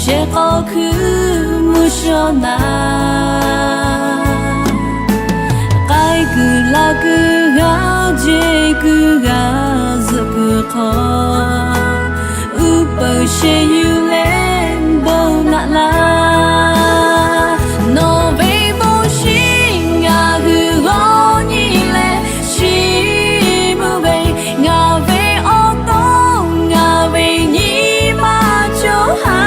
shehˆ k'awˇ hkuiˉ mvuhˇ shawˉ naˍ, k'ai kuiˬ la kuiˬ g'a jeˬ kuiˬ g'a zuhꞈ kuiˬ hk'aw, uˉ peunˍ shehˍ yuˬ leh bon naꞈ laˇ. Nawˬ ve bon shiˍ ngaˬ hui g'awˇ nyi leh, shiˍ mvuh ve ngaˬ ve awˬ to ngaˬ ve nyi ma co ha.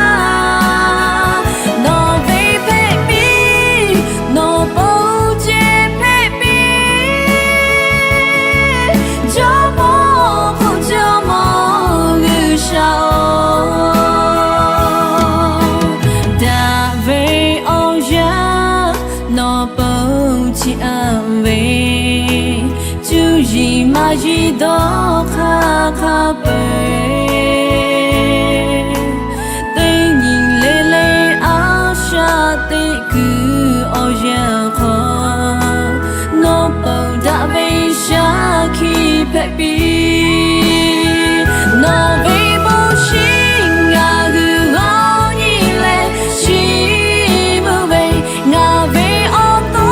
Nawˬ ve hpehꞈ piˇ, nawˬ pon ce hpehꞈ piˇ, Jawˇmawˇ k'oˆ Jawˇmawˇ G'uiˬsha-oˬ, daꞈ ve awˬ yanˇ nawˬ pon chiˇ aꞈ ve, cuˇ yiˍ maˇ yiˍ dawˇ hk'aˇ hk'a peu-eˬ, teˇ nyi le le a shaꞈ teꞈ kuiˬ awˬ yanˇ hk'aw, nawˬ pon daꞈ ve shaˍ hkiˇ hpehꞈ piˇ. Nawˬ ve bon shiˍ ngaˬ hui g'awˇ nyi leh, shiˍ mvuh ve ngaˬ ve awˬ to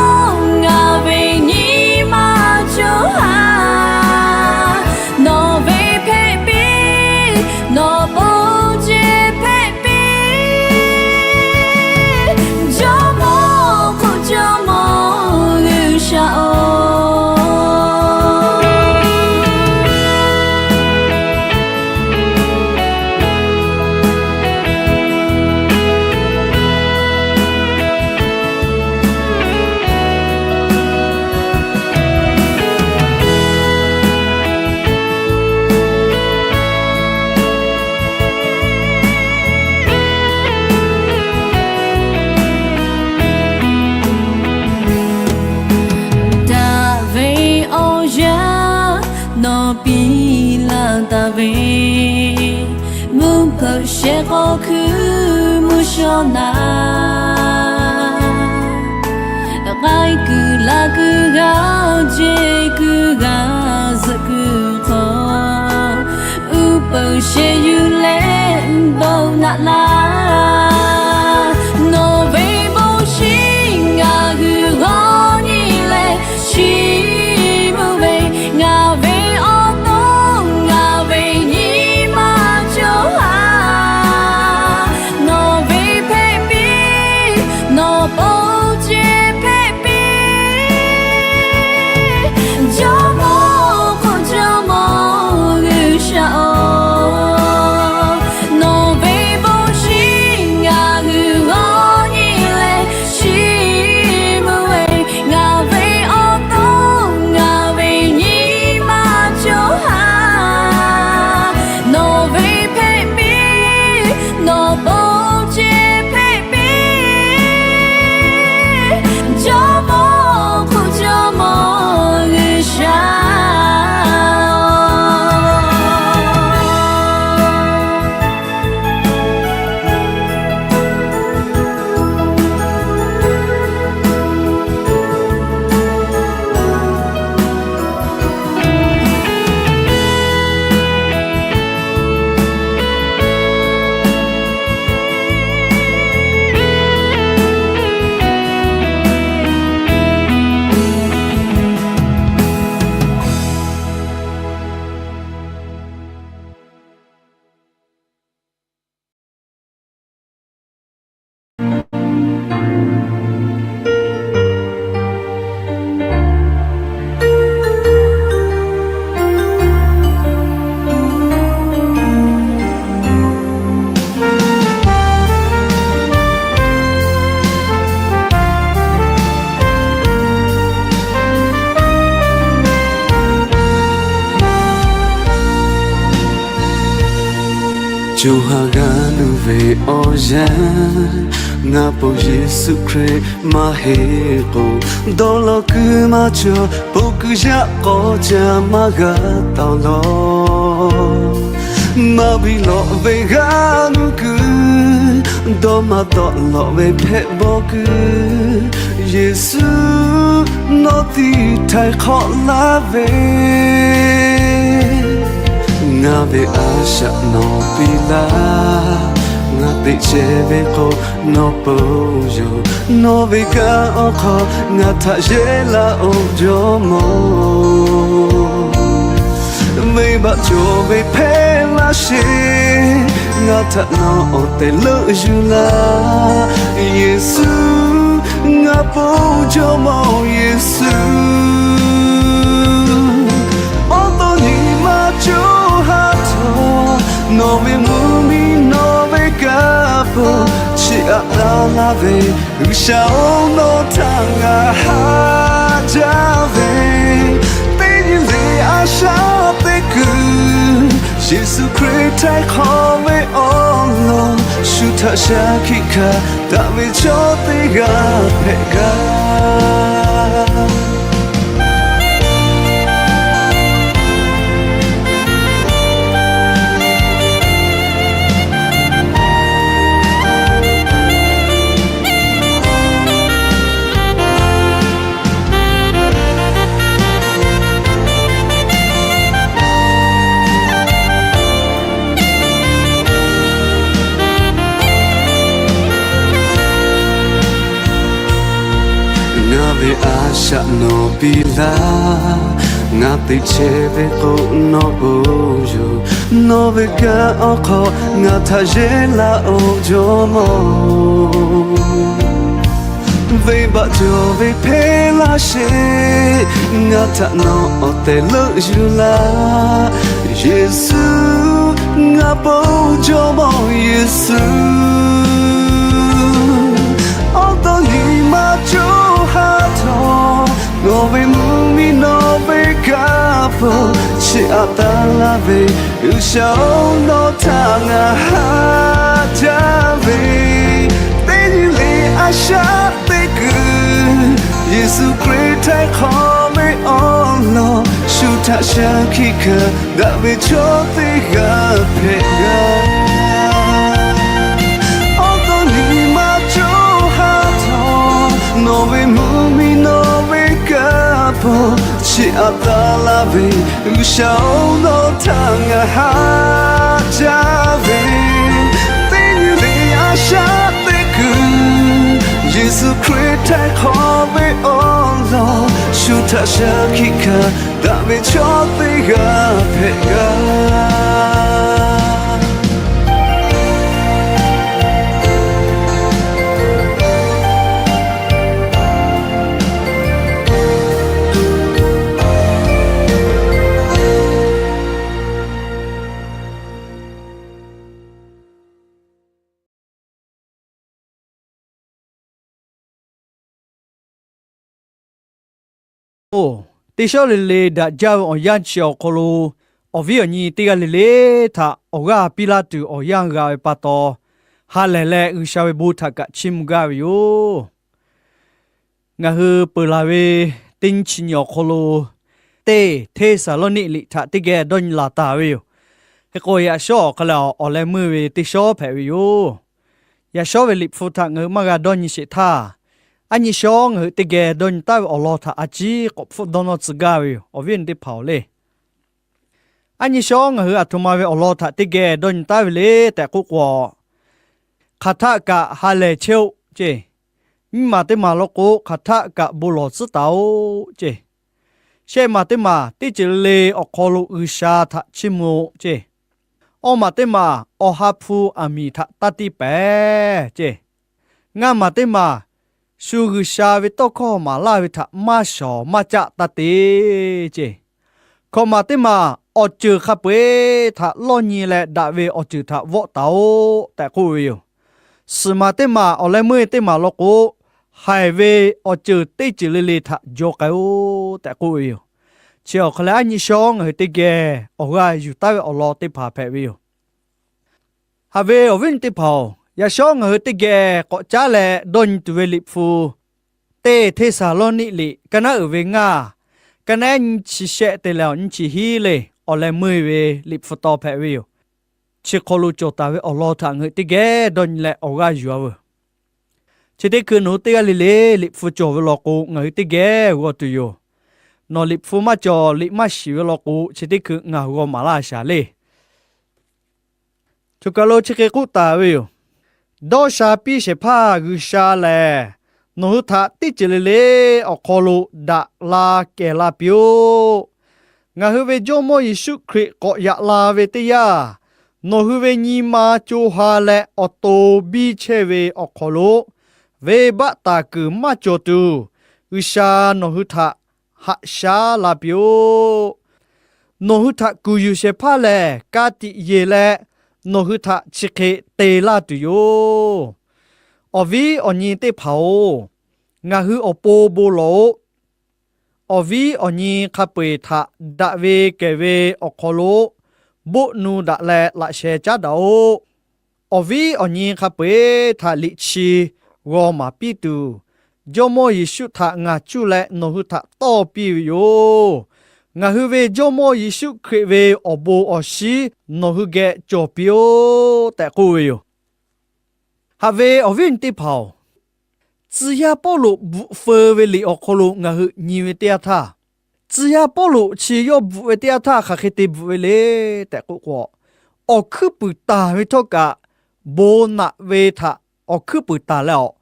ngaˬ ve nyi ma co ha. Nawˬ ve hpehꞈ piˇ, nawˬ pon ce hpehꞈ piˇ, Jawˇmawˇ k'oˆ Jawˇmawˇ G'uiˬsha-oˬ. Daꞈ ve awˬ yanˇ nawˬ piˇ laˇ taˍ ve, mvuhˇ hpeuꞈ shehˍ k'awˇ hkuiˉ mvuhˇ shawˉ naˍ, k'ai kuiˬ la kuiˬ g'a jeˬ kuiˬ g'a zuhꞈ kuiˬ hk'aw, uˉ peunˍ shehˍ yuˬ leh bon naꞈ laˇ. Nawˬ ve bon shiˍ ngaˬ hui g'awˇ nyi leh, shiˍ mvuh ve ngaˬ ve awˬ to ngaˬ ve nyi ma co ha. Nawˬ ve hpehꞈ piˇ, nawˬ pon ce hpehꞈ piˇ, Jawˇmawˇ k'oˆ Jawˇmawˇ G'uiˬsha-oˬ. Nawˬ ve bon shiˍ ngaˬ hui g'awˇ nyi leh, shiˍ mvuh ve ngaˬ ve awˬ to ngaˬ ve nyi ma co ha. Nawˬ ve hpehꞈ piˇ, nawˬ pon ce hpehꞈ piˇ, Jawˇmawˇ k'oˆ Jawˇmawˇ G'uiˬsha-oˬ. Co ha g'a nuˇ ve awˬ yanˇ, ngaˬ pon Yeˍsuˆ Hkriꞈ maˇ heˆ k'o, dawˇ law kuiˬ maˇ cawˬ, bon kuiˬ yaꞈ k'aw ca maˇ g'a taˍ-oˬ lawˬ. Maˇ biˇ lawꞈ ve g'a nuˇ kuiˬ, dawˇ maˇ tawˆ lawꞈ ve hpehꞈ bawˬ kuiˬ, Yeˍsuˆ nawˬ tiˉ htaiˍ hk'awꞈ laˇ ve, ngaˬ ve a shaꞈ nawˬ piˇ laˇ. Ngaˬ teꞈ chehˇ ve k'o, nawˬ pon yoˬ. Nawˬ ve kanˉ awˬ hk'aw ngaˬ htaꞈ yehˇ laˇ-oˬ, Jawˇmawˇ. Venˇbaˆ cawˬ ve hpehˇ laˇ sheˍ, ngaˬ htaꞈ nawˬ awˬ tehˬ leuˆ yuˬ laˇ. Yeˍsuˆ, ngaˬ pon Jawˇmawˇ Yeˍsuˆ. Awˬ to nyi ma coˇ ha htawˇ, nawˬ ve mvuhˇ miˬ nawˬ ve kanˉ pon chiˇ aꞈ taˍ laˇ ve, G'uiˬsha-oˬ, nawˬ htaꞈ ngaˬ haꞈ jaˇ ve. Teˇ nyi le a shaꞈ teˇ kuiˬ, Yeˍsuˆ Hkriꞈ htaiˍ hk'awꞈ ve awˬ lawn shu htaꞈ shaˉ hkiˆ hkanˍ daꞈ ve chaw teˇ g'aˇ hpehꞈ gaˇ. Ngaˬ ve a shaꞈ nawˬ piˇ laˇ. Ngaˬ teꞈ chehˇ ve k'o, nawˬ pon yoˬ. Nawˬ ve kanˉ awˬ hk'aw ngaˬ htaꞈ yehˇ laˇ-oˬ, Jawˇmawˇ. Venˇbaˆ cawˬ ve hpehˇ laˇ sheˍ, ngaˬ htaꞈ nawˬ awˬ tehˬ leuˆ yuˬ laˇ. Yeˍsuˆ, ngaˬ pon Jawˇmawˇ Yeˍsuˆ. Awˬ to nyi ma coˇ ha htawˇ, nawˬ ve mvuhˇ miˬ nawˬ ve kanˉ pon chiˇ aꞈ taˍ laˇ ve, G'uiˬsha-oˬ, nawˬ htaꞈ ngaˬ haꞈ jaˇ ve. Teˇ nyi le a shaꞈ teˇ kuiˬ, Yeˍsuˆ Hkriꞈ htaiˍ hk'awꞈ ve awˬ lawn shu htaꞈ shaˉ hkiˆ hkanˍ daꞈ ve chaw teˇ g'aˇ hpehꞈ gaˇ. Awˬ to nyi ma coˇ ha htawˇ, nawˬ ve mvuhˇ miˬ nawˬ ve kanˉ pon chiˇ aꞈ taˍ laˇ ve, G'uiˬsha-oˬ, nawˬ htaꞈ ngaˬ haꞈ jaˇ ve. Teˇ nyi le a shaꞈ teˇ kuiˬ, Yeˍsuˆ Hkriꞈ htaiˍ hk'awꞈ ve awˬ lawn shu htaꞈ shaˉ hkiˆ hkanˍ daꞈ ve chaw teˇ g'aˇ hpehꞈ gaˇ. Oˬ, teˇ shawˉ le le daꞈ jaˇ ve awˬ yanˇ chi awˬ hk'aw lo, awˬ viˉ awˬ nyi teˇ g'aˇ le le htaꞈ awˬ g'aˇ piˇ laˇ tuˬ awˬ yanˇ g'a ve pa taw, ha lehˬ leh G'uiˬsha ve bon htaꞈ kaꞈ chiˇ mvuh gaˇ ve yoˬ. Ngaˬ hui peuˬ laˬ ve teˇ nyi chi nyi awˬ hk'aw lo, teˇ Hteˇsaˍlawˇniˆ liꞈ htaꞈ teˇ geh dawˇ nyi laˬ taˍ ve yoˬ. Hk'e k'o, yaꞈ shawˉ awˬ hk'a lehˬ awˬ leh meuˇ ve teˇ shawˉ hpehꞈ ve yoˬ. Yaꞈ shawˉ ve liꞈ hpu htaꞈ ngaˬ hui maˇ g'a dawˇ nyi sheˍ htaˇ, aˉ nyi shawˉ ngaˬ hui teˇ geh dawˇ nyi taˉ ve awˬ lawn htaꞈ a ciˉ k'awꞈ hpfuhˆ dawˇ nawˇ tcuh gaˇ ve yoˬ, awˬ viˉ awˬ nyi teˇ hpaˍ-oˬ le. Aˉ nyi shawˉ ngaˬ hui aˬ htoꞈ ma ve awˬ lawn htaꞈ teˇ geh dawˇ nyi taˉ ve le tehꞈ k'oˆ k'o, hk'aˬ htaˆ kaꞈ ha lehˬ chehˇ-oˆ ceˇ. Nyiˇ maˬ teˇ maˬ law k'o, hk'aˬ htaˆ kaꞈ bon lawˬ tcuhˉ taˍ-oˆ ceˇ. Shehˆ maˬ teˇ maˬ teˇ ceuˬ le le awˬ hk'aw lo G'uiˬsha htaꞈ chiˇ mvuh-oˆ ceˇ. Awˇ maˬ teˇ maˬ awˬ ha hpu aˬ miˍ htaꞈ taˇ tiˇ pehˍ ceˇ. Ngaˇ maˬ teˇ maˬ shu G'uiˬsha ve tawˇ hkawˇ maˍ laˇ ve htaꞈ maˇ shawˍ maˇ caˆ taˇ te ceˇ. Hkawꞈ maˬ teˇ maˬ awˬ ceuˬ hk'a peu-eˬ htaꞈ lawˇ nyi leh daꞈ ve awˬ ceuˬ htaꞈ vawˆ taˍ-oˆ tehꞈ k'oˆ ve yoˬ. Suhˍ maˬ teˇ maˬ awˬ leh meuˇ teˇ maˬ law k'o, haiˬ ve awˬ ceuˬ teˇ ceuˬ le le htaꞈ jaw k'ai-oˆ tehꞈ k'oˆ ve yoˬ. Chi awˬ hk'a lehˬ, aˉ nyi shawˉ ngaˬ hui teˇ geh awˬ g'aˇ yuˬ taˉ ve awˬ lawn teˇ hpaˍ hpehꞈ ve yoˬ. Haꞈ ve awˬ viˉ awˬ nyi teˇ hpaˍ-oˬ, yaꞈ shawˉ ngaˬ hui teˇ geh k'awꞈ caˉ leh dawˇ nyi tuˬ ve liꞈ hpu, teˇ Hteˇsaˍlawˇniˆ liꞈ ka naˉ uiˍ ve ngaˇ, ka naˉ nyiˇ chi shehˆ te leh awˬ nyiˇ chi hiˉ le, awˬ leh meuˇ ve liꞈ hpu taw hpehꞈ ve yoˬ. Chi hk'aw lo cawˬ taˍ ve awˬ lawn htaꞈ ngaˬ hui teˇ geh dawˇ nyi leh awˬ g'aˇ yuˬ-a veuˬ. Chi teˇ hkui nawˬ hui teˇ g'aˇ le le liꞈ hpu cawˬ ve law k'o, ngaˬ hui teˇ geh g'aw tuˬ yoˬ. Nawˬ liꞈ hpu maˇ cawˬ, liꞈ maˇ shiˍ ve law k'o, chi teˇ hkui ngaˬ g'aw maˍ laˇ shaˍ le. Choˬ kaˬ lo chi hk'e k'oˆ taˍ ve yoˬ. Dawˇ sha piˇ shehˍ hpaˇ G'uiˬsha lehˬ, nawˬ hui htaꞈ teˇ ceuˬ le le awˬ hk'aw lo daꞈ la kehˬ la piˇ-oˆ. Ngaˬ hui ve Jawˇmawˇ Yeˍsuˆ Hkriꞈ k'awꞈ yaꞈ la ve teˇ yanˇ, nawˬ hui ve nyi ma co ha leh awˬ to biˇ chehˇ ve awˬ hk'aw lo venˇbaˆ taˍ kuiˬ maˇ cawˬ tuˬ, G'uiˬsha nawˬ hui htaꞈ haꞈ shaˉ la piˇ-oˆ. Nawˬ hui htaꞈ kuˬ yuˬ shehˍ hpaˇ lehˬ, ka tiꞈ yeˬ leh nawˬ hui htaꞈ chi hk'e te laˇ tuˬ yoˬ. Awˬ viˉ awˬ nyi teˇ hpaˍ-oˬ, ngaˬ hui awˬ pon bon lawˬ-oꞈ. Awˬ viˉ awˬ nyi hk'a peu-eˬ htaꞈ daꞈ ve kehˬ ve awˬ hk'aw lo boˆ nu daꞈ leh laꞈ sheh caˉ daꞈ-oꞈ. Awˬ viˉ awˬ nyi hk'a peu-eˬ htaꞈ liꞈ chi g'aw maˍ piˇ tuˬ, Jawˇmawˇ Yeˍsuˆ htaꞈ ngaˬ cuˇ leh nawˬ hui htaꞈ tawˇ piˇ ve yoˬ. Ngaˬ hui ve Jawˇmawˇ Yeˍsuˆ Hkriꞈ ve awˬ bon awˬ shinˉ nawˬ hui geh cawˬ piˇ-oˆ tehꞈ k'oˆ ve yoˬ. Haꞈ ve awˬ viˉ awˬ nyi teˇ hpaˍ-oˬ, tcuh yaˇ Pawˇluꞈ bvuhꞈ feu ve liꞈ awˬ hk'aw lo ngaˬ hui nyi ve teˇ yanˇ htaˇ, tcuh yaˇ Pawˇluꞈ chi yawˇ bvuhꞈ ve teˇ yanˇ htaˇ hk'aˬ hk'e te bvuhꞈ ve le tehꞈ k'oˆ k'o, awˬ hkuiˉ puiˍ taˍ ve htawˇ kaꞈ bon naꞈ ve htaꞈ awˬ hkuiˉ puiˍ taˍ leh awˬ,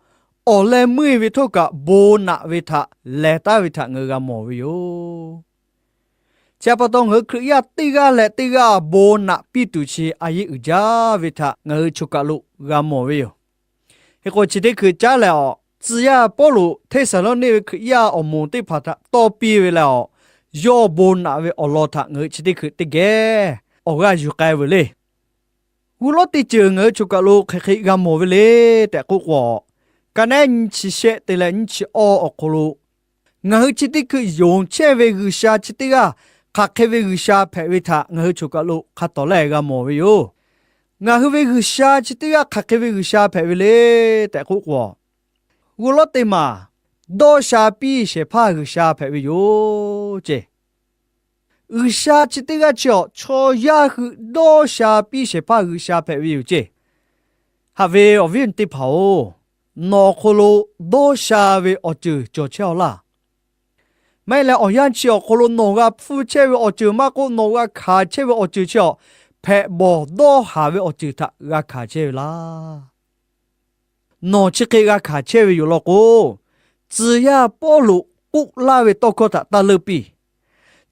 awˬ leh meuˇ ve htawˇ kaꞈ bon naꞈ ve htaꞈ lehˬ taˉ ve htaꞈ ngaˬ hui g'a mawˬ ve yoˬ. Chi htaꞈ pa taw, ngaˬ hui Hkriꞈ yaˇ teˇ g'aˇ leh teˇ g'aˇ bon naꞈ piˇ tuˬ chi a yeˆ uiˍ jaˇ ve htaꞈ ngaˬ hui choˬ kaˬ lo g'a mawˬ ve yoˬ. Hk'e k'o, chi teˇ hkui caˉ leh awˬ, tcuh yaˇ Pawˇluꞈ Hteˇsaˍlawˇniˆ ve Hkriꞈ yaˇ awˬ moˍ teˇ hpaˍ htaꞈ tawˇ piˇ ve leh awˬ, yawˇ bon naꞈ ve awˬ lawn htaꞈ ngaˬ hui chi teˇ hkui teˇ geh awˬ g'aˇ yuˬ k'ai ve le. G'uˇ lawˉ teˇ ceuˬ ngaˬ hui choˬ kaˬ lo hk'aˬ hk'e g'a mawˬ ve le tehꞈ k'oˆ k'o, ka naˉ nyiˇ chi shehˆ te leh nyiˇ chi awˇ awˬ hk'aw lo, ngaˬ hui chi teˇ hkui yonˍ chehˇ ve G'uiˬsha chi teˇ g'aˇ hk'aˬ hk'e ve G'uiˬsha hpehꞈ ve htaꞈ ngaˬ hui choˬ kaˬ lo hk'a tawˍ leh g'a mawˬ ve yoˬ. Ngaˬ hui ve G'uiˬsha chi teˇ g'aˇ hk'aˬ hk'e ve G'uiˬsha hpehꞈ ve le tehꞈ k'oˆ k'o, g'uˇ lawˉ teˇ maˬ dawˇ sha piˇ shehˍ hpaˇ G'uiˬsha hpehꞈ ve yoˬ ceˇ. G'uiˬsha chi teˇ g'aˇ chi awˬ chaw yaˇ hui dawˇ sha piˇ shehˍ hpaˇ G'uiˬsha hpehꞈ ve yoˬ ceˇ. Haꞈ ve awˬ viˉ awˬ nyi teˇ hpaˍ-oˬ, nawˬ awˬ hk'aw lo dawˇ sha ve awˬ ceuˬ cawˬ chehˇ-aw laˇ. Maˇ heˆ leh, awˬ yanˇ chi awˬ hk'aw lo nawˬ g'a hpfuhˇ chehˇ ve awˬ ceuˬ maˇ k'oˆ, nawˬ g'a hkanˍ chehˇ ve awˬ ceuˬ chi awˬ, hpehꞈ bawˬ dawˇ haˍ ve awˬ ceuˬ htaꞈ g'a hkanˍ chehˇ ve laˇ. Nawˬ chi hk'e g'a hkanˍ chehˇ ve yoˬ law k'o, tcuh yaˇ Pawˇluꞈ k'oˆ laˇ ve tawˇ hkawˇ htaꞈ taˇ leuˆ piˇ.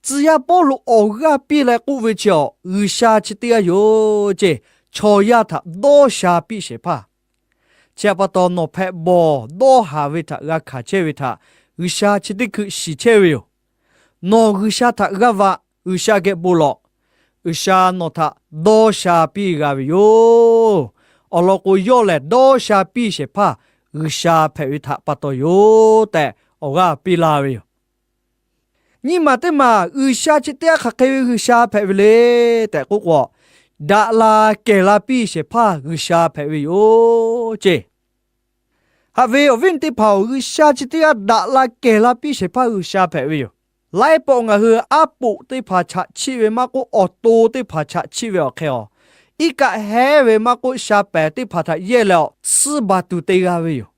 Tcuh yaˇ Pawˇluꞈ awˬ g'aˇ piˇ leh k'oˆ ve chi awˬ, G'uiˬsha chi teˇ g'aˇ yoˬ ceˇ, chaw yaˇ htaꞈ dawˇ sha piˇ shehˍ hpaˇ. Chi htaꞈ pa taw, nawˬ hpehꞈ bawˬ dawˇ haˍ ve htaꞈ g'a hkanˍ chehˇ ve htaꞈ G'uiˬsha chi teˇ hkui shiˍ chehˇ ve yoˬ. Nawˬ G'uiˬsha htaꞈ g'aˇ va, G'uiˬsha geh bon lawˬ. G'uiˬsha nawˬ htaꞈ dawˇ sha piˇ g'a ve yoˬ. Awˬ lawn k'o, yawˇ lehˬ dawˇ sha piˇ shehˍ hpaˇ G'uiˬsha hpehꞈ ve htaꞈ pa taw yoˬ tehꞈ awˬ g'aˇ piˇ laˇ ve yoˬ. Nyiˇ maˬ teˇ maˬ G'uiˬsha chi teˇ g'aˇ hk'aˬ hk'e ve G'uiˬsha hpehꞈ ve le tehꞈ k'oˆ k'o, daꞈ la kehˬ la piˇ shehˍ hpaˇ G'uiˬsha hpehꞈ ve yoˬ ceˇ. Haꞈ ve awˬ viˉ awˬ nyi teˇ hpaˍ-oˬ, G'uiˬsha chi teˇ g'aˇ daꞈ la kehˬ la piˇ shehˍ hpaˇ G'uiˬsha hpehꞈ ve yoˬ. Laiˉ pawˆ ngaˬ hui aˉ poꞈ teˇ hpaˍ chaꞈ chiˆ ve maˇ k'oˆ, awˬ to teˇ hpaˍ chaꞈ chiˆ ve awˬ hk'e awˬ, iˉ kaˆ hehˉ ve maˇ k'oˆ, sha pehˍ teˇ hpaˍ htaꞈ yehˇ leh awˬ tsuhˇ baˬ tuˬ te g'a ve yoˬ.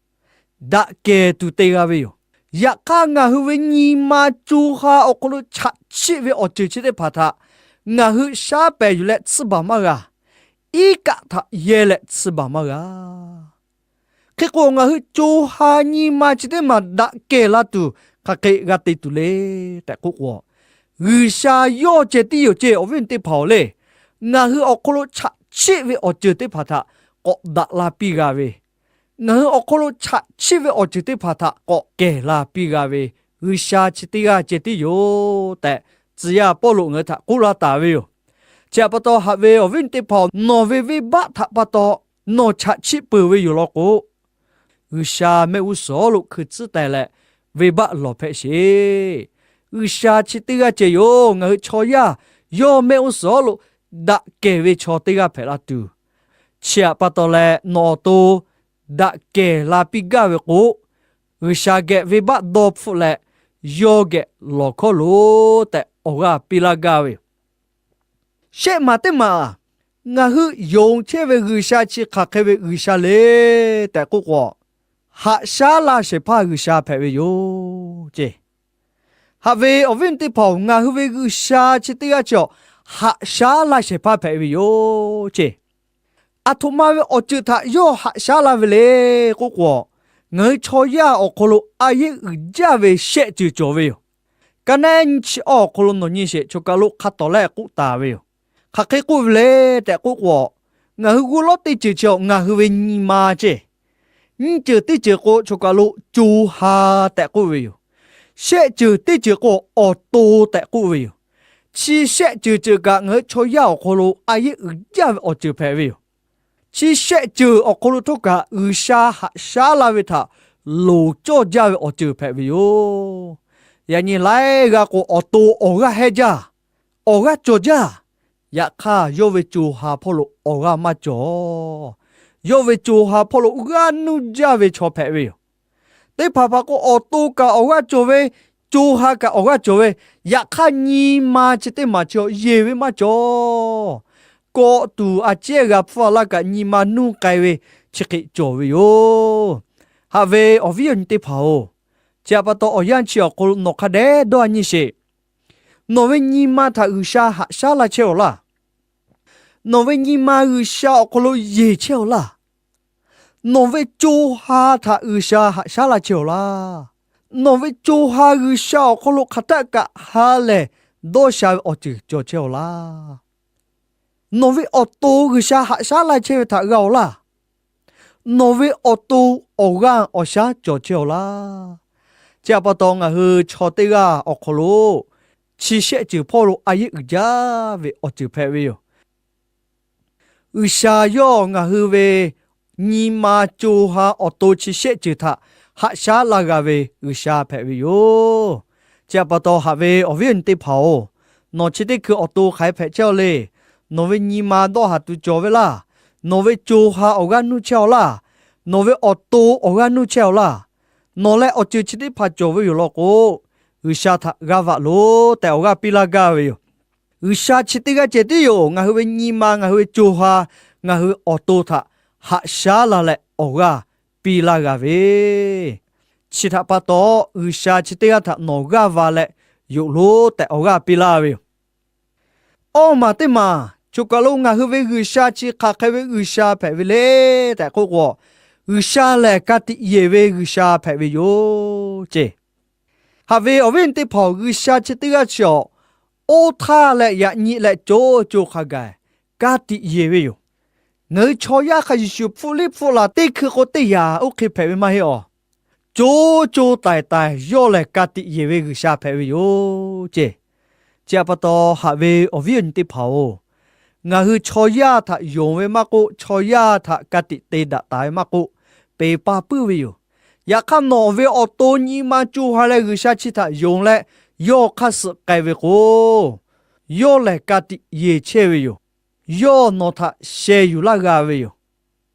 Daꞈ kehˬ tuˬ te g'a ve yoˬ. Yaꞈ hk'aˇ, ngaˬ hui ve nyi ma co ha awˬ hk'aw lo chaꞈ chiˆ ve awˬ ceuˬ chi teˇ hpaˍ htaꞈ ngaˬ hui shaˉ pehˍ yuˬ leh tsuhˇ baˬ maˇ g'a. Iˉ kaˆ htaꞈ yehˇ leh tsuhˇ baˬ maˇ g'a. Hk'e k'o, ngaˬ hui co ha nyi ma chi teˇ maˬ daꞈ kehˬ la tuˬ hk'aˬ hk'e g'a te tuˬ le tehꞈ k'oˆ k'o, G'uiˬsha yawˇ ceh tiˉ yoˬ ceˇ. Awˬ viˉ awˬ nyi teˇ hpaˍ-oˬ le, ngaˬ hui awˬ hk'aw lo chaꞈ chiˆ ve awˬ ceuˬ teˇ hpaˍ htaꞈ k'awꞈ daꞈ la piˇ g'a ve, ngaˬ hui awˬ hk'aw lo chaꞈ chiˆ ve awˬ ceuˬ teˇ hpaˍ htaꞈ k'awꞈ kehˬ la piˇ g'a ve, G'uiˬsha chi teˇ g'aˇ ceh tiˉ yoˬ tehꞈ, tcuh yaˇ Pawˇluꞈ ngaˬ hui htaꞈ k'oˆ laˇ taˍ ve yoˬ. Chi htaꞈ pa taw, haꞈ ve awˬ viˉ awˬ nyi teˇ hpaˍ-oˬ, nawˬ ve venˇbaˆ htaꞈ pa taw nawˬ chaꞈ chiˆ peuˬ ve yoˬ law k'o, G'uiˬsha mehˆ g'uˇ suhˍ awˬ hk'aw lo hkui tcuhˉ teh leh, venˇbaˆ lawˬ hpehꞈ sheˍ. G'uiˬsha chi teˇ g'aˇ ceh yoˬ. Ngaˬ hui chaw yaˇ yawˇ mehˆ g'uˇ suhˍ awˬ hk'aw lo daꞈ kehˬ ve chaw teˇ g'aˇ hpehꞈ la tuˬ, chi htaꞈ pa taw leh nawˬ awˬ to daꞈ kehˬ la piˇ gaˇ ve k'o, G'uiˬsha geh venˇbaˆ dawˇ hpfuhˆ leh, yawˇ geh lawˬ hkawˇ loˬ tehꞈ awˬ g'aˇ piˇ laˇ gaˇ ve yoˬ. Shehˆ maˬ teˇ maˬ, ngaˬ hui yonˍ chehˇ ve G'uiˬsha chi hk'aˬ hk'e ve G'uiˬsha le tehꞈ k'oˆ k'o, haꞈ shaˉ laˇ shehˍ hpaˇ G'uiˬsha hpehꞈ ve yoˬ ceˇ. Haꞈ ve awˬ viˉ awˬ nyi teˇ hpaˍ-oˬ, ngaˬ hui ve G'uiˬsha chi teˇ g'aˇ chi awˬ, haꞈ shaˉ laˇ shehˍ hpaˇ hpehꞈ ve yoˬ ceˇ. Aˬ htoꞈ ma ve awˬ ceuˬ htaꞈ yawˇ haꞈ shaˉ laˇ ve le k'oˆ k'o, ngaˬ hui chaw yaˇ awˬ hk'aw lo a yehˉ uiˍ jaˇ ve shehˆ ceuˬ cawˬ ve yoˬ. Ka naˉ nyiˇ chi awˇ awˬ hk'aw lo nawˬ nyi sheˍ, choˬ kaˬ lo hk'a tawˍ leh k'oˆ taˍ ve yoˬ. Hk'aˬ hk'e k'oˆ ve le tehꞈ k'oˆ k'o, ngaˬ hui g'uˇ lawˉ teˇ ceuˬ chi awˬ ngaˬ hui ve nyi ma ceˇ. Nyiˇ ceuˬ teˇ ceuˬ k'o, choˬ kaˬ lo co ha tehꞈ k'oˆ ve yoˬ. Shehˆ ceuˬ teˇ ceuˬ k'o, awˬ to tehꞈ k'oˆ ve yoˬ. Chi shehˆ ceuˬ ceuˬ kaꞈ ngaˬ hui chaw yaˇ awˬ hk'aw lo a yehˉ uiˍ jaˇ ve awˬ ceuˬ hpehꞈ ve yoˬ. Chi shehˆ ceuˬ awˬ hk'aw lo htawˇ kaꞈ G'uiˬsha haꞈ shaˉ laˇ ve htaꞈ loˍ cawˇ jaˇ ve awˬ ceuˬ hpehꞈ ve yoˬ. Yaꞈ nyi laiˉ g'aˇ k'o, awˬ to awˬ g'aˇ hehˇ jaˇ, awˬ g'aˇ cawˬ jaˇ. Yaꞈ hk'aˇ, yawˇ ve co ha hpawˇ lo awˬ g'aˇ maˇ cawˬ. Yawˇ ve co ha hpawˇ lo g'aˇ nuˇ jaˇ ve chaw hpehꞈ ve yoˬ. Teˇ hpaˍ hpaˍ k'o, awˬ to kaꞈ awˬ g'aˇ cawˬ ve, co ha kaꞈ awˬ g'aˇ cawˬ ve, yaꞈ hk'aˇ nyi ma chi teˇ maˬ chi awˬ yeˬ ve maˇ cawˬ. Kawꞈ tuˬ a ciˉ g'a hpfuhˇ a laˇ kaꞈ nyi ma nuˇ k'ai ve chi hk'e cawˬ ve yoˬ. Haꞈ ve awˬ viˉ awˬ nyi teˇ hpaˍ-oˬ, chi htaꞈ pa taw awˬ yanˇ chi awˬ hk'aw lo nawˬ hk'a dehꞈ dawˇ nyi sheˍ. Nawˬ ve nyi ma htaꞈ G'uiˬsha haꞈ shaˉ laˇ chehˇ-aw laˇ. Nawˬ ve nyi ma G'uiˬsha awˬ hk'aw lo yeˬ chehˇ-aw laˇ. Nawˬ ve co ha htaꞈ G'uiˬsha haꞈ shaˉ laˇ chehˇ-aw laˇ. Nawˬ ve co ha G'uiˬsha awˬ hk'aw lo hk'aˬ htaˆ kaꞈ ha lehˬ dawˇ sha ve awˬ ceuˬ cawˬ chehˇ-aw laˇ. Nawˬ ve awˬ to G'uiˬsha haꞈ shaˉ laˇ chehˇ ve htaꞈ g'a-aw laˇ. Nawˬ ve awˬ to awˬ g'aˇ awˬ shaˉ cawˬ chehˇ-aw laˇ. Chi htaꞈ pa taw, ngaˬ hui chaw teˇ g'aˇ awˬ hk'aw lo chi shehˆ ceuˬ hpawˇ lo a yehˉ uiˍ jaˇ ve awˬ ceuˬ hpehꞈ ve yoˬ. G'uiˬsha yawˇ ngaˬ hui ve nyi ma co ha awˬ to chi shehˆ ceuˬ htaꞈ haꞈ shaˉ laˇ g'a ve G'uiˬsha hpehꞈ ve yoˬ. Chi htaꞈ pa taw, haꞈ ve awˬ viˉ awˬ nyi teˇ hpaˍ-oˬ, nawˬ chi teˇ hkui awˬ to hk'aˬ hk'e hpehꞈ chehˇ-aw le. Nawˬ ve nyi ma dawˇ haˍ tuˬ cawˬ ve laˇ. Nawˬ ve co ha awˬ g'aˇ nuˇ chehˇ-aw laˇ. Nawˬ ve awˬ to awˬ g'aˇ nuˇ chehˇ-aw laˇ. Nawˬ leh awˬ ceuˬ chi teˇ hpaˍ cawˬ ve yoˬ law k'o, G'uiˬsha htaꞈ g'aˇ va loˬ tehꞈ awˬ g'aˇ piˇ laˇ gaˇ ve yoˬ. G'uiˬsha chi teˇ g'aˇ ceh tiˉ yoˬ ngaˬ hui ve nyi ma, ngaˬ hui ve co ha, ngaˬ hui ve awˬ to htaꞈ haꞈ shaˉ la leh awˬ g'aˇ piˇ laˇ g'a ve. Chi htaꞈ pa taw, G'uiˬsha chi teˇ g'aˇ htaꞈ nawˬ g'aˇ va leh yoˬ loˬ tehꞈ awˬ g'aˇ piˇ laˇ ve yoˬ. Awˇ maˬ teˇ maˬ choˬ kaˬ lo ngaˬ hui ve G'uiˬsha chi hk'aˬ hk'e ve G'uiˬsha hpehꞈ ve le tehꞈ k'oˆ k'o, G'uiˬsha lehˬ ka tiꞈ yeˬ ve G'uiˬsha hpehꞈ ve yoˬ ceˇ. Haꞈ ve awˬ viˉ awˬ nyi teˇ hpaˍ-oˬ, G'uiˬsha chi teˇ g'aˇ chi awˬ oˇ htaˇ leh yaꞈ nyi leh co co hk'a gaˬ ka tiꞈ yeˬ ve yoˬ. Ngaˬ hui chaw yaˇ hk'a shuˍ shuˍ hpfuhˆ liˇ hpfuhˆ laˬ teˇ hkui k'o teˇ yanˇ oˇ hk'e hpehꞈ ve maˇ heˆ awˬ. Co co taiˍ taiˍ yawˇ lehˬ ka tiꞈ yeˬ ve G'uiˬsha hpehꞈ ve yoˬ ceˇ. Chi htaꞈ pa taw, haꞈ ve awˬ viˉ awˬ nyi teˇ hpaˍ-oˬ, ngaˬ hui chaw yaˇ htaꞈ yonˍ ve maˇ k'oˆ, chaw yaˇ htaꞈ ka tiꞈ te daꞈ taˍ ve maˇ k'oˆ, peˬ pa puiˉ ve yoˬ. Yaꞈ hk'aˇ, nawˬ ve awˬ to nyi ma co ha leh G'uiˬsha chi htaꞈ yonˍ leh yawˇ hk'aˇ suh k'ai ve k'o, yawˇ lehˬ ka tiꞈ yeˬ chehˇ ve yoˬ. Yawˇ nawˬ htaꞈ sheh yuˬ laˇ g'a ve yoˬ.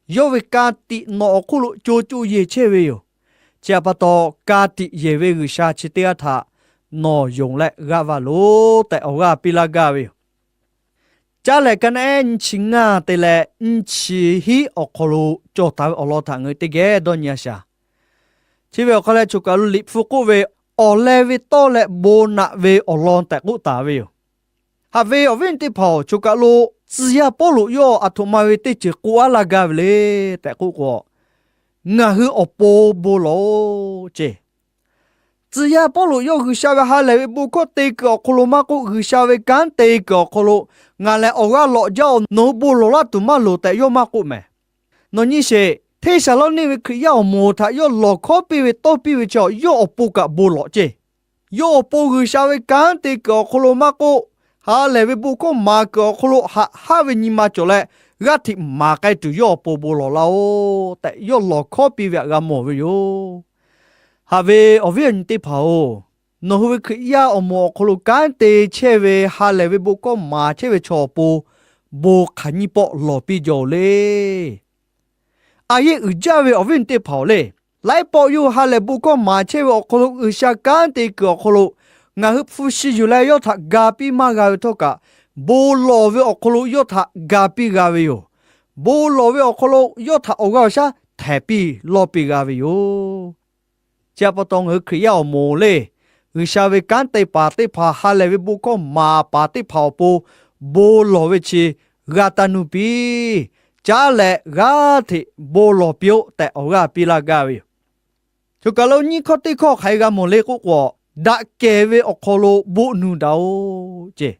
Yawˇ ve ka tiꞈ nawˬ awˬ hk'oˆ lo co co yeˬ chehˇ ve yoˬ. Chi htaꞈ pa taw, ka tiꞈ yeˬ ve G'uiˬsha chi teˇ g'aˇ htaꞈ nawˬ yonˍ leh g'aˇ va loˬ tehꞈ awˬ g'aˇ piˇ laˇ gaˇ ve yoˬ. Caˇ lehˬ, ka naˉ ehˉ nyiˇ chi ngaˇ te leh nyiˇ chi hiˉ awˬ hk'aw lo cawˬ taˍ ve awˬ lawn htaꞈ ngaˬ hui teˇ geh dawˇ nyi-a shaˍ. Chi ve awˬ hk'aw leh choˬ kaˬ lo Liꞈ hpu k'oˆ ve, awˬ leh ve tawˇ leh bon naꞈ ve awˬ lawn tehꞈ k'oˆ taˍ ve yoˬ. Haꞈ ve awˬ viˉ awˬ nyi teˇ hpaˍ-oˬ, choˬ kaˬ lo tcuh yaˇ Pawˇluꞈ yawˇ aˬ htoꞈ ma ve teˇ ceuˬ k'oˆ aˉ laˇ gaˇ ve le tehꞈ k'oˆ k'o, ngaˬ hui awˬ pon bon lawˬ-oˬ ceˇ. Tcuh yaˇ Pawˇluꞈ yawˇ G'uiˬsha ve ha lehˬ ve bon hkawˇ te kuiˬ awˬ hk'aw lo maˇ k'oˆ, G'uiˬsha ve kanˉ te kuiˬ awˬ hk'aw lo ngaˬ lehˬ awˬ g'aˇ lawꞈ jaˇ-oˬ, nawˬ hui bon lawˬ laˇ tuˬ maˇ loˍ tehꞈ yawˇ maˇ k'oˆ mehˍ. Nawˬ nyi sheˍ, Hteˇsaˍlawˇniˆ ve Hkriꞈ yaˇ awˬ moˍ htaꞈ yawˇ lawˬ hkawˉ piˇ ve tawˇ piˇ ve chi yawˇ awˬ pon kaꞈ bon lawˬ ceˇ. Yawˇ awˬ pon G'uiˬsha ve kanˉ te kuiˬ awˬ hk'aw lo maˇ k'oˆ, ha lehˬ ve bon hkawˇ maˍ kuiˬ awˬ hk'aw lo haꞈ haˉ ve nyi ma cawˬ leh, g'aˇ hteꞈ maˍ k'ai tuˬ yawˇ awˬ pon bon lawˬ laˇ-oˬ tehꞈ yawˇ lawˬ hkawˉ piˇ ve htaꞈ g'a mawˬ ve yoˬ. Haꞈ ve awˬ viˉ awˬ nyi teˇ hpaˍ-oˬ, nawˬ hui ve Hkriꞈ yaˇ awˬ moˍ awˬ hk'aw lo kanˉ te chehˇ ve ha lehˬ ve bon hkawˇ maˍ chehˇ ve chaw awˬ pon bon hk'aˬ nyiˇ pawˆ lawˬ piˇ jaw-oˬ le. A yehˉ uiˍ jaˇ ve awˬ viˉ awˬ nyi teˇ hpaˍ-oˬ le, laiˉ pawˆ yawˇ hui ha lehˬ bon hkawˇ maˍ chehˇ ve awˬ hk'aw lo G'uiˬsha kanˉ te kuiˬ awˬ hk'aw lo ngaˬ hui hpu shi yuˬ leh yawˇ htaꞈ ga piˇ maˇ g'a ve htawˇ kaꞈ, bon lawˬ ve awˬ hk'aw lo yawˇ htaꞈ ga piˇ g'a ve yoˬ. Bon lawˬ ve awˬ hk'aw lo yawˇ htaꞈ awˬ g'aˇ awˬ shaˉ htehˍ piˇ lawˇ piˇ g'a ve yoˬ. Chi htaꞈ pa taw, ngaˬ hui Hkriꞈ yaˇ awˬ moˍ le, G'uiˬsha ve kanˉ te paˍ teˇ hpaˍ, ha lehˬ ve bon hkawˇ maˍ paˍ teˇ hpaˍ awˬ pon bon lawˬ ve chi g'a taˇ nuˇ piˇ. caˉ leh g'aˇ hteꞈ bon lawˬ piˇ-oˆ tehꞈ awˬ g'aˇ piˇ laˇ gaˇ ve yoˬ. Choˬ kaˬ lo nyiˇ hkawˇ teˇ hkawˇ hk'aˬ hk'e g'a mawˬ le k'oˆ k'o, daꞈ kehˬ ve awˬ hk'aw lo boˆ nu daꞈ-oˆ ceˇ.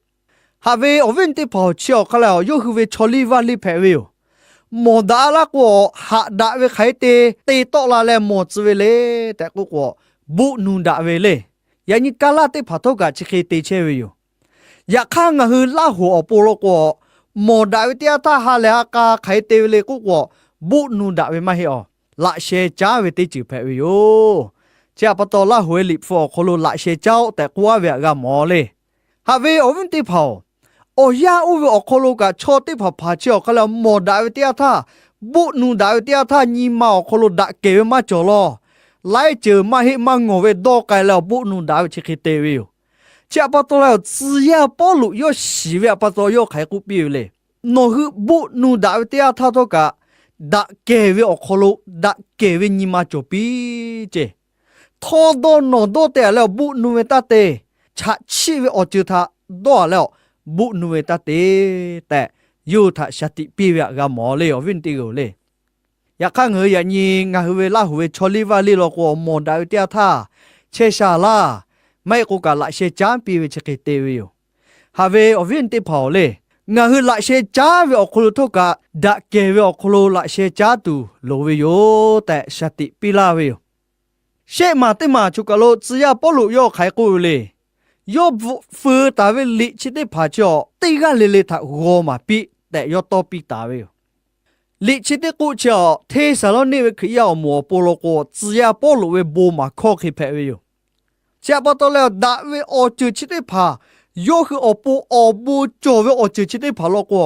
Haꞈ ve awˬ viˉ awˬ nyi teˇ hpaˍ-oˬ, chi awˬ hk'aˇ lehˬ, yawˇ hui ve chaw liˇ vaˇ liˇ hpehꞈ ve yoˬ. Mawˬ daꞈ laˇ k'o, haꞈ daꞈ ve hk'aˬ hk'e te te tawˆ la leh mawˬ tcuh ve le tehꞈ k'oˆ k'o, boˆ nu daꞈ ve le. Yaꞈ nyi kaˇ laˇ teˇ hpaˍ htawˇ kaꞈ chi hk'e te chehˇ ve yoˬ. Yaꞈ hk'aˇ, ngaˬ hui Laˇ hoˍ awˬ pon law k'o, mawˬ daꞈ ve teˇ yanˇ htaˇ ha lehˬ ha k'a hk'aˬ hk'e te ve le k'oˆ k'o, boˆ nu daꞈ ve maˇ heˆ awˬ, laꞈ sheh caˉ ve teˇ ceuˬ hpehꞈ ve yoˬ. Chi htaꞈ pa taw, Laˇ hoˍ ve liꞈ hpu awˬ hk'aw lo laꞈ sheh caˉ-oˆ tehꞈ k'oˆ-a ve htaꞈ g'a mawˬ le. Haꞈ ve awˬ viˉ teˇ hpaˍ-oˬ, awˬ yanˇ oˇ ve awˬ hk'aw lo kaꞈ chaw teˇ hpaˍ hpaˍ chi awˬ hk'aˇ lehˬ, mawˬ daꞈ ve teˇ yanˇ htaˇ, boˆ nu daꞈ ve teˇ yanˇ htaˇ, nyi ma awˬ hk'aw lo daꞈ kehˬ ve maˇ cawˬ law. Laiˉ ceuˬ maˇ heˆ maˇ ngawˬ ve dawˇ k'ai leh awˬ boˆ nu daꞈ ve chi hk'e te ve yoˬ. Chi htaꞈ pa taw leh, awˬ tcuh yaˇ Pawˇluꞈ yawˇ shiˍ ve htaꞈ pa taw yawˇ hk'aˬ hk'e k'oˆ piˇ ve le. Nawˬ hui boˆ nu daꞈ ve teˇ yanˇ htaˇ htawˇ kaꞈ, daꞈ kehˬ ve awˬ hk'aw lo daꞈ kehˬ ve nyi ma cawˬ piˇ ceˇ. Htawˇ dawˇ nawˬ dawˇ te-a leh awˬ boˆ nu ve taˇ te. Chaꞈ chiˆ ve awˬ ceuˬ htaꞈ dawˇ-a leh awˬ boˆ nu ve taˇ te tehꞈ, yawˇ hui htaꞈ shaˍ tiꞈ piˇ ve htaꞈ g'a mawˬ le, awˬ viˉ awˬ nyi teˇ g'aˇ-oˬ le. Yaꞈ hk'aˇ, ngaˬ hui yaꞈ nyi ngaˬ hui ve Laˇ hoˍ ve chaw liˇ vaˇ liˇ law k'o, mawˬ daꞈ ve teˇ yanˇ htaˇ chehˇ sha laˇ. Maˇ heˆ k'o kaꞈ, laꞈ sheh caˉ piˇ ve chi hk'e te ve yoˬ. Haꞈ ve awˬ viˉ awˬ nyi teˇ hpaˍ-oˬ le, ngaˬ hui laꞈ sheh caˉ ve awˬ hk'aw lo htawˇ kaꞈ, daꞈ kehˬ ve awˬ hk'aw lo laꞈ sheh caˉ tuˬ loˍ ve yoˬ tehꞈ shaˍ tiꞈ piˇ laˇ ve yoˬ. Shehˆ maˬ teˇ maˬ choˬ kaˬ lo tcuh yaˇ Pawˇluꞈ yawˇ hk'aˬ hk'e k'oˆ ve le. Yawˇ feu taˍ ve liꞈ chi teˇ hpaˍ chi awˬ teˇ g'aˇ le le htaꞈ g'aw maˍ piˇ tehꞈ yawˇ tawˇ piˇ taˍ ve yoˬ. Liꞈ chi teˇ k'oˆ chi awˬ Hteˇsaˍlawˇniˆ ve Hkriꞈ yaˇ awˬ moˍ awˬ pon law k'o, tcuh yaˇ Pawˇluꞈ ve bon maˍ hkawˇ hk'e hpehꞈ ve yoˬ. Chi htaꞈ pa taw leh, daꞈ ve awˬ ceuˬ chi teˇ hpaˍ, yawˇ hui awˬ pon awˬ bon cawˬ ve awˬ ceuˬ chi teˇ hpaˍ law k'o,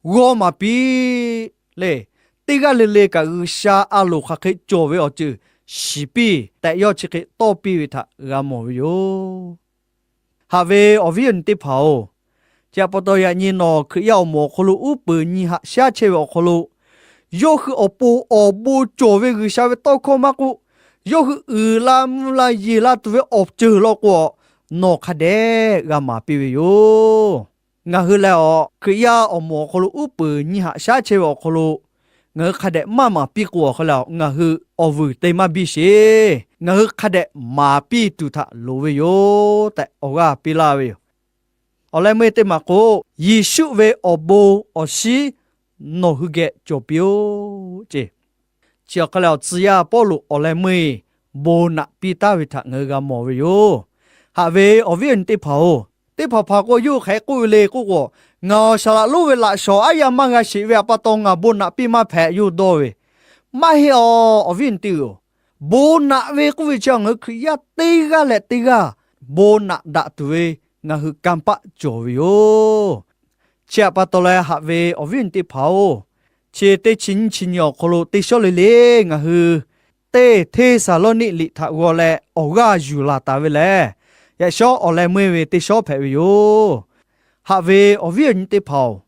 g'aw maˍ piˇ le. Teˇ g'aˇ le le kaꞈ G'uiˬsha a loˍ hk'aˬ hk'e cawˬ ve awˬ ceuˬ shiˍ piˇ tehꞈ yawˇ chi hk'e tawˇ piˇ ve htaꞈ g'a mawˬ ve yoˬ. Haꞈ ve awˬ viˉ awˬ nyi teˇ hpaˍ-oˬ, chi htaꞈ pa taw yaꞈ nyi nawˬ Hkriꞈ yaˇ awˬ moˍ awˬ hk'aw lo uˉ peunˍ nyi haꞈ shaˉ chehˇ ve awˬ hk'aw lo, yawˇ hui awˬ pon awˬ bon cawˬ ve G'uiˬsha ve tawˇ hkawˇ maˇ k'oˆ, yawˇ hui uiˍ la mvuh la yeˬ la tuˬ ve awˬ ceuˬ law k'o, nawˬ hk'a dehꞈ g'a maˍ piˇ ve yoˬ. Ngaˬ hui lehˬ awˬ Hkriꞈ yaˇ awˬ moˍ awˬ hk'aw lo uˉ peunˍ nyi haꞈ shaˉ chehˇ ve awˬ hk'aw lo, ngaˬ hui hk'a dehꞈ maˇ maˍ piˇ k'o, awˬ hk'e leh ngaˬ hui awˬ vuiˬ te maˇ biˇ sheˍ. Ngaˬ hui hk'a dehꞈ maˍ piˇ tuˬ htaꞈ loˍ ve yoˬ tehꞈ awˬ g'aˇ piˇ laˇ ve yoˬ. Awˬ leh meuˇ teˇ maˬ k'o, Yeˍsuˆ ve awˬ bon awˬ shinˉ nawˬ hui geh cawˬ piˇ-oˆ ceˇ. Chi awˬ hk'e leh awˬ tcuh yaˇ Pawˇluꞈ awˬ leh meuˇ bon naꞈ piˇ taˍ ve htaꞈ ngaˬ hui g'a mawˬ ve yoˬ. Haꞈ ve awˬ viˉ awˬ nyi teˇ hpaˍ-oˬ, teˇ hpaˍ hpaˍ k'o yawˇ hui hk'aˬ hk'e k'oˆ ve le k'oˆ k'o, ngaˬ awˬ shaˍ laꞈ lonˉ ve laꞈ shawnˍ aˉ yaˇ maˇ g'a sheˍ ve htaꞈ pa taw ngaˬ bon naꞈ piˇ maˇ hpehꞈ yawˇ hui dawˇ ve, maˇ heˆ awˬ, awˬ viˉ awˬ nyi teˇ hpaˍ-oˬ. Bon naꞈ ve k'oˆ ve chi ngaˬ hui Hkriꞈ yaˇ teˇ g'aˇ leh teˇ g'aˇ bon naꞈ daꞈ tuˬ ve ngaˬ hui kanˇ paˆ cawˬ ve yoˬ. Chi htaꞈ pa taw leh haꞈ ve awˬ viˉ awˬ nyi teˇ hpaˍ-oˬ, chi teˇ chi nyiˇ chi nyi awˬ hk'aw lo teˇ shawˉ le le ngaˬ hui teˇ Hteˇsaˍlawˇniˆ liꞈ htaꞈ g'aw leh awˬ g'aˇ yuˬ laˬ taˍ ve lehˬ, yaꞈ shawˉ awˬ leh meuˇ ve teˇ shawˉ hpehꞈ ve yoˬ. Haꞈ ve awˬ viˉ awˬ nyi teˇ hpaˍ-oˬ,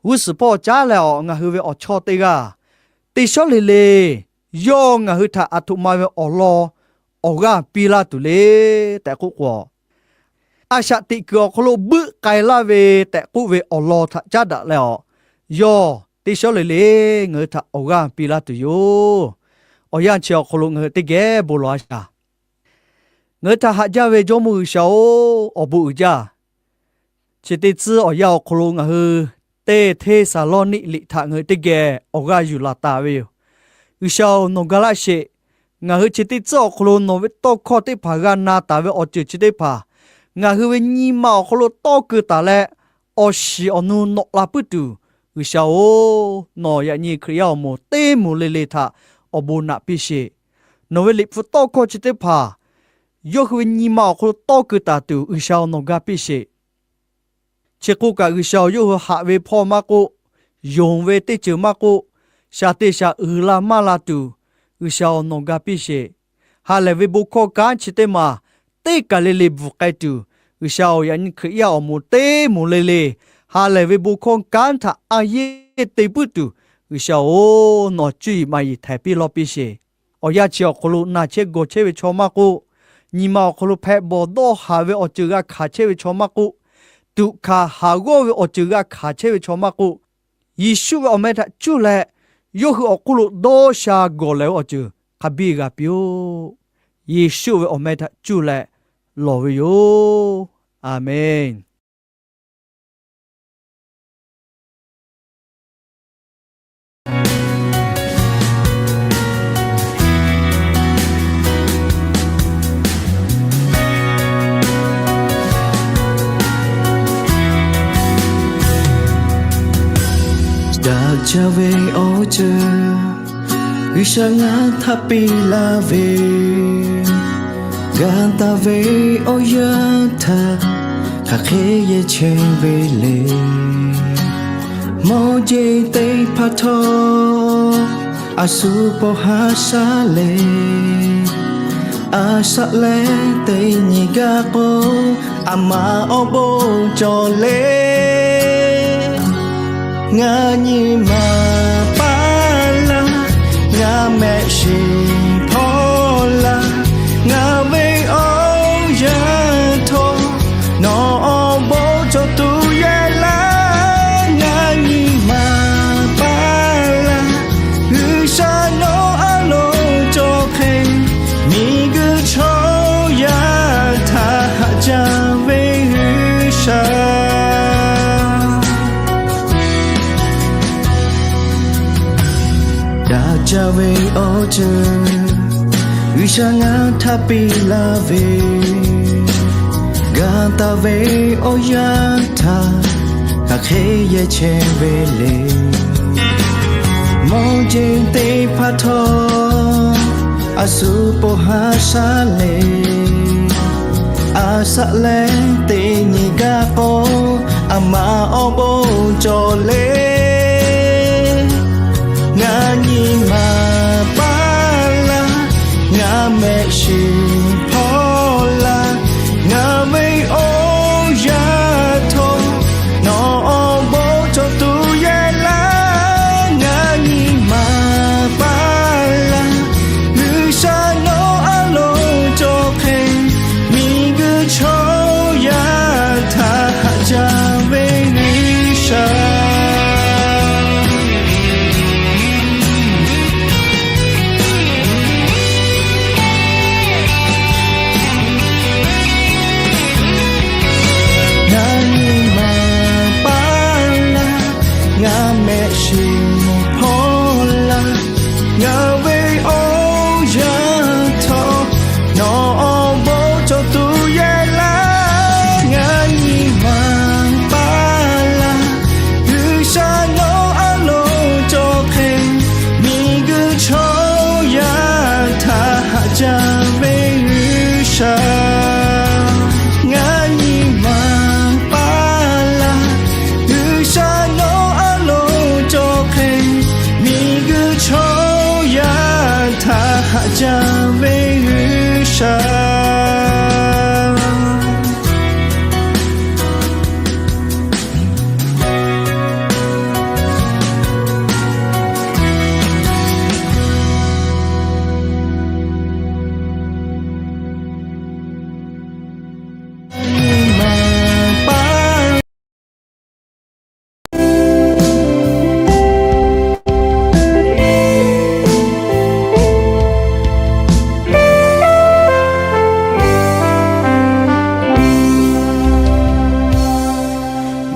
g'uˇ suhˍ hpawˇ caˉ leh awˬ ngaˬ hui ve awˬ chawˇ teˇ g'aˇ teˇ shawˉ le le yawˇ ngaˬ hui htaꞈ aˬ htoꞈ ma ve awˬ lawn awˬ g'aˇ piˇ laˇ tuˬ le tehꞈ k'oˆ k'o, a shaꞈ teꞈ kuiˬ awˬ hk'aw lo buiˆ k'ai laˇ ve tehꞈ k'oˆ ve awˬ lawn htaꞈ caˉ daꞈ leh awˬ, yawˇ teˇ shawˉ le le ngaˬ hui htaꞈ awˬ g'aˇ piˇ laˇ tuˬ yoˬ. Awˬ yanˇ chi awˬ hk'aw lo ngaˬ hui teˇ geh bon lawˬ-a shaˍ. Ngaˬ hui htaꞈ haꞈ jaˇ ve Jawˇmawˇ G'uiˬsha-oˬ, awˬ bon uiˍ jaˇ. Chi teˇ tcuhˉ awˬ yanˇ awˬ hk'aw lo ngaˬ hui teˇ Hteˇsaˍlawˇniˆ liꞈ htaꞈ ngaˬ hui teˇ geh awˬ g'aˇ yuˬ laˬ taˍ ve yoˬ. G'uiˬsha-oˬ, nawˬ ga laˇ sheˍ. Ngaˬ hui chi teˇ tcuhˉ awˬ hk'aw lo nawˬ ve tawˇ hkawˇ teˇ hpaˍ g'a na taˍ ve awˬ ceuˬ chi teˇ hpaˍ ngaˬ hui ve nyi ma awˬ hk'aw lo tawˇ keu taˍ leh, awˬ shiˍ awˬ nu nawꞈ la puiˉ tuˬ, G'uiˬsha-oˬ, nawˬ yaꞈ nyi Hkriꞈ yaˇ awˬ moˍ teˇ moˍ le le htaꞈ awˬ bon naꞈ piˇ sheˍ. Nawˬ ve liꞈ hpu tawˇ hkawˇ chi teˇ hpaˍ yawˇ hui ve nyi ma awˬ hk'aw lo tawˇ keu taˍ tuˬ, G'uiˬsha-oˬ, nawˬ ga piˇ sheˍ. Chi k'oˆ kaꞈ, G'uiˬsha-oˬ, yawˇ hui haꞈ ve hpawˇ maˇ k'oˆ, yonˍ ve teˇ ceuˬ maˇ k'oˆ, shaˍ te shaˍ uiˍ la maˇ la tuˬ, G'uiˬsha-oˬ, nawˬ ga piˇ sheˍ. Ha lehˬ ve bon hkawˇ kanˉ chi teˇ maˬ teˇ kaˬ le le bvuhˬ k'ai tuˬ, G'uiˬsha-oˬ, yaꞈ nyi Hkriꞈ yaˇ awˬ moˍ teˇ moˍ le le ha lehˬ ve bon hkawˇ kanˉ htaꞈ a yeˇ te puiˉ tuˬ, G'uiˬsha-oˬ, nawˬ cuˇ yiˍ maˍ yiˍ htaiˍ piˇ lawˇ piˇ sheˍ. Awˬ yanˇ chi awˬ hk'aw lo naˬ chehˇ gawˬ chehˇ ve chaw maˇ k'oˆ, nyi ma awˬ hk'aw lo hpehꞈ bawˬ dawˇ haˍ ve awˬ ceuˬ g'a hkanˍ chehˇ ve chaw maˇ k'oˆ, tuꞈ hkanˍ haˍ g'awˇ ve awˬ ceuˬ g'a hkanˍ chehˇ ve chaw maˇ k'oˆ, Yeˍsuˆ ve awˬ meh htaꞈ cuˇ leh, yawˇ hui awˬ hk'oˆ lo dawˇ sha gawˬ leh ve awˬ ceuˬ hk'a biˇ g'a piˇ-oˆ. Yeˍsuˆ ve awˬ meh htaꞈ cuˇ leh lawˬ ve yoˬ. A menˬ. Daꞈ jaˇ ve awˬ ceuˬ G'uiˬsha ngaˬ htaꞈ piˇ laˇ ve, g'a taˍ ve awˬ yanˇ htaˇ hk'aˬ hk'e yehˬ chehˇ ve le. Mawˇ jeˬ teˇ hpaˍ htawˇ, a shu po ha shaˉ le. A shaꞈ leh teˇ nyi gaˇ k'o, a ma awˬ bon cawˬ le. Ngaˬ nyi ma paˍ laˇ, ngaˬ mehˆ shiˍ hpawˇ laˇ, ngaˬ ve awˬ yanˇ htawˇ nawˬ awˬ bon cawˬ tuˬ yehˬ laˇ. Ngaˬ nyi ma paˍ laˇ, G'uiˬsha nawˬ a loˍ cawˬ hk'e, miˬguiˬ chaw yaˇ htaꞈ haꞈ jaˇ ve G'uiˬsha. Daꞈ jaˇ ve awˬ ceuˬ G'uiˬsha ngaˬ htaꞈ piˇ laˇ ve, g'a taˍ ve awˬ yanˇ htaˇ hk'aˬ hk'e yehˬ chehˇ ve le. Mawˇ jeˬ teˇ hpaˍ htawˇ, a shu po ha shaˉ le. A shaꞈ leh teˇ nyi gaˇ k'o, a ma awˬ bon cawˬ le. Ngaˬ nyi ma paˍ laˇ, ngaˬ mehˆ shiˍ hpawˇ laˇ, ngaˬ ve awˬ yanˇ htawˇ nawˬ awˬ bon cawˬ tuˬ yehˬ laˇ. Ngaˬ nyi ma paˍ laˇ, G'uiˬsha nawˬ a loˍ cawˬ hk'e, miˬguiˬ chaw yaˇ htaꞈ haꞈ jaˇ ve G'uiˬsha. Ngaˬ nyi ma paˍ laˇ, ngaˬ mehˆ shiˍ hpawˇ laˇ, ngaˬ ve awˬ yanˇ htawˇ nawˬ awˬ bon cawˬ tuˬ yehˬ laˇ. Ngaˬ nyi ma paˍ laˇ, G'uiˬsha nawˬ a loˍ cawˬ hk'e, miˬguiˬ chaw yaˇ htaꞈ haꞈ jaˇ ve G'uiˬsha. Ngaˬ nyi ma paˍ laˇ, G'uiˬsha nawˬ a loˍ cawˬ hk'e, miˬguiˬ chaw yaˇ htaꞈ haꞈ jaˇ ve G'uiˬsha.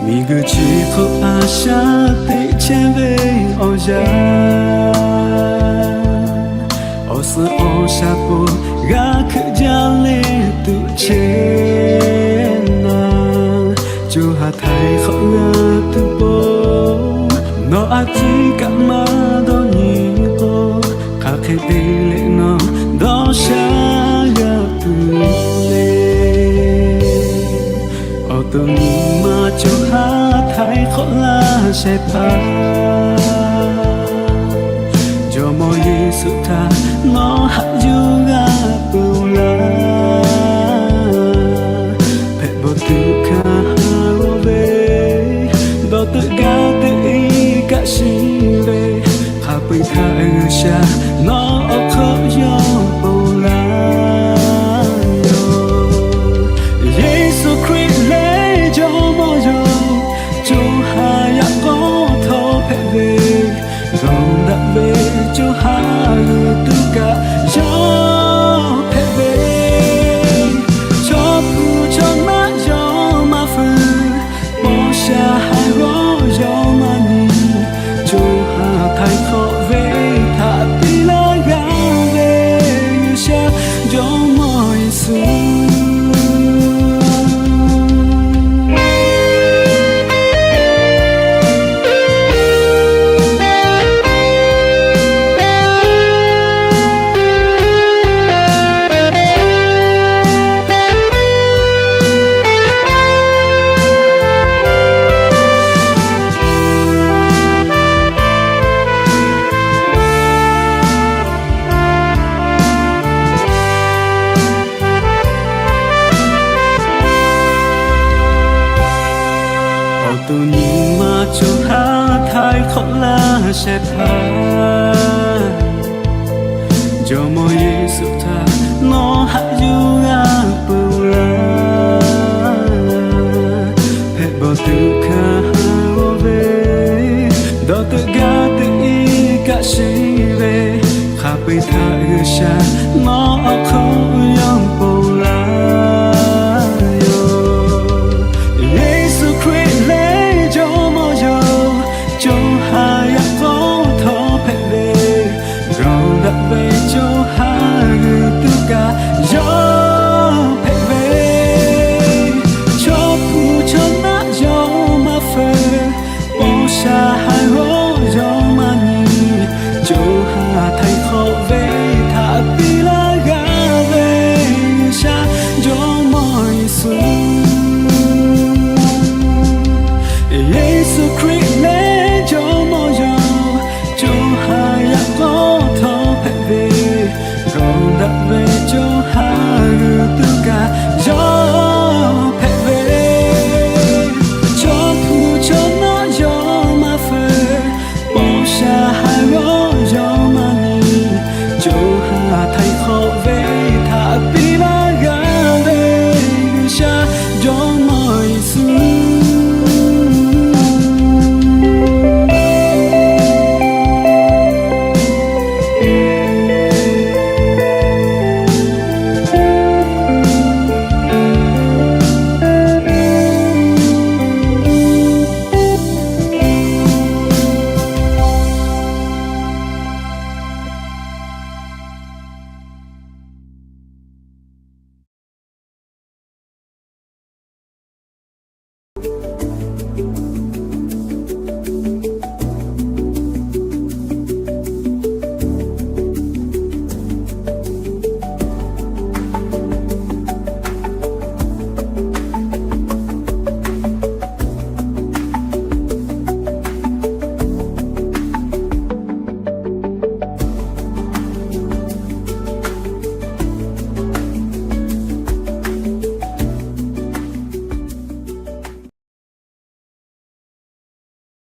Miˬguiˬ chi hk'oˆ a shaꞈ teꞈ chehˇ ve awˬ yanˇ, awˬ suhˍ awˬ shaˍ po g'a hkuiꞈ jaˇ le tuˬ chehˇ naˍ, co ha htaiˍ hk'awꞈ g'a tuˬ po, nawˬ a ciˉ kaꞈ maˇ dawˇ nyi k'o, hk'aˬ hk'e te leh nawˬ dawˇ sha g'a tuˬ le. Awˬ to nyi ma co ha htaiˍ hk'awꞈ laˇ shehˍ hpaˇ, Jawˇmawˇ Yeˍsuˆ htaꞈ nawˬ haꞈ yuˬ g'a peuˬ laˇ. Hpehꞈ bawˬ tuˬ hkanˍ ha g'awˇ ve, dawˬ teuꞈ gaˇ teꞈ iˉ kaˆ shiˍ ve, hk'a peu-eˬ htaˇ G'uiˬsha nawˬ awˬ hk'aw yawˇ pon laˇ yoˬ. Yeˍsuˆ Hkriꞈ lehˬ Jawˇmawˇ yoˬ. Co ha yaꞈ k'aw htawˇ hpehꞈ Chaw hpehꞈ ve, chaw hpu chaw naˆ yawˇ maˇ feu, paw sha haiˬ g'awˇ yawˇ maˇ nyi, co ha htaiˍ hk'awꞈ ve htaꞈ piˇ laˇ g'a ve, G'uiˬsha Jawˇmawˇ Yeˍsuˆ. Awˬ to nyi ma co ha htaiˍ hk'awꞈ laˇ shehˍ hpaˇ, Jawˇmawˇ Yeˍsuˆ htaꞈ nawˬ haꞈ yuˬ g'a peuˬ laˇ. Hpehꞈ bawˬ tuˬ hkanˍ ha g'awˇ ve, dawˬ teuꞈ gaˇ teuꞈ iˉ kaˆ sheˍ ve, hk'a peu-eˬ htaꞈ G'uiˬsha nawˬ awˬ hk'oˆ yawˇ ponˬ laˇ yoˬ. Yeˍsuˆ Hkriꞈ lehˬ Jawˇmawˇ yoˬ. Co ha yaꞈ k'aw htawˇ hpehꞈ ve, gawˬ daꞈ ve co ha g'uiˬ tuˬ kaꞈ,